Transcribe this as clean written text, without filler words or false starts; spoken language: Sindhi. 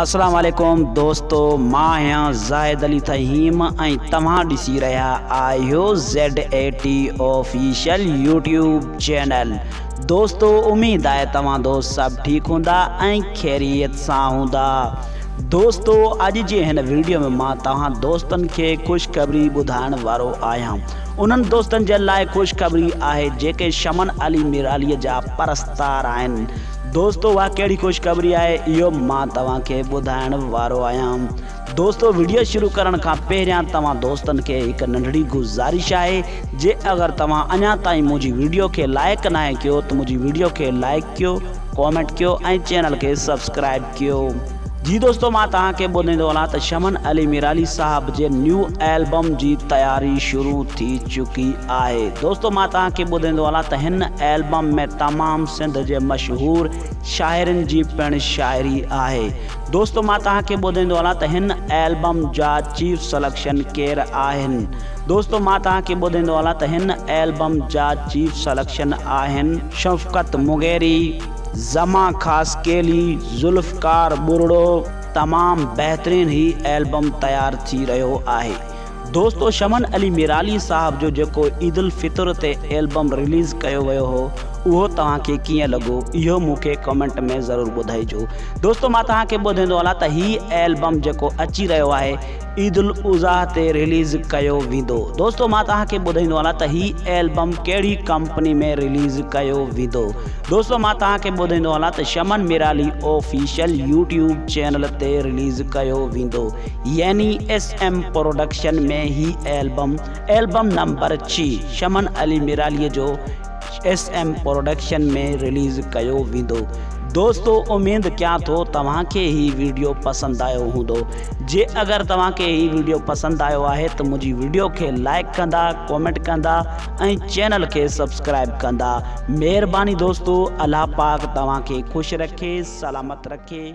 اسلام عليڪم دوستو مان آهيان زاهد علي ٿهيم ۽ توهان ڏسي رهيا آهيو Z A T official YouTube channel دوستو اميد آهي توهان دوست سڀ ٺيڪ هوندا ۽ خيريت سان هوندا دوستو اڄ جي هن ويڊيو ۾ مان توهان دوستن کي خوشخبري ٻڌائڻ وارو آهيان انهن دوستن جي لاء خوشخبري آهي جيڪي شمن علي ميرالي جا پرستار آهن دوستو اها ڪهڙي خوشخبري آهي اهو مان توهان کي ٻڌائڻ وارو آهيان دوستو وڊيو شروع ڪرڻ کان پهريان توهان دوستن کي هڪ ننڍڙي گذارش آهي جي اگر توهان اڃا تائين منهنجي وڊيو کي لائيڪ ناهي ڪيو ته منهنجي وڊيو کي لائيڪ ڪيو ڪامينٽ ڪيو ۽ چينل کي سبسڪرائيب ڪيو. جي دوستو مان توهان کي ٻڌائيندو هلان ته شمن علي ميرالي صاحب جي نيو البم جي تياري شروع ٿي چڪي آهي دوستو مان توهان کي ٻڌائيندو هلان ته هن البم ۾ تمام سنڌ جي مشهور شاعرن جي پڻ شاعري آهي دوستو مان توهان کي ٻڌائيندو هلان ته هن البم جا چيف سليڪشن ڪير آهن دوستو مان توهان کي ٻڌائيندو هلان ته هن البم جا چيف سليڪشن آهن شفقت مغيري زمان خاصخيلي، ذوالفقار ٻرڙو، تمام بهترين هي البم تيار ٿي رهيو آهي. دوستو شمن علي ميرالي صاحب جو جيڪو عيد الفطر تي البم رليز ڪيو ويو هو اهو توهان کي ڪيئن لڳو اهو مون کي ڪمينٽ ۾ ضرور ٻڌائجو. دوستو مان توهان کي ٻڌائيندو هلان ته هي البم جيڪو اچي رهيو آهي عيد الاضحيٰ تي رليز ڪيو ويندو. دوستو مان توهان کي ٻڌائيندو هلان ته هي البم ڪهڙي ڪمپني ۾ رليز ڪيو ويندو. دوستو مان توهان کي ٻڌائيندو هلان ته Shaman Mirali official YouTube channel تي رليز ڪيو ويندو يعني ايس ايم پروڊڪشن ۾ هي album album number 6 Shaman Ali Mirali جو ايس ايم پروڊڪشن ۾ رليز ڪيو ويندو دوستو اميد ڪيان ٿو توهان کي هي ويڊيو پسند آيو هوندو جي اگر توهان کي هي ويڊيو پسند آيو آهي ته منهنجي ويڊيو کي لائڪ ڪندا ڪومينٽ ڪندا ۽ چينل کي سبسڪرائب ڪندا مهرباني دوستو الله پاڪ توهان کي خوش رکي سلامت رکي.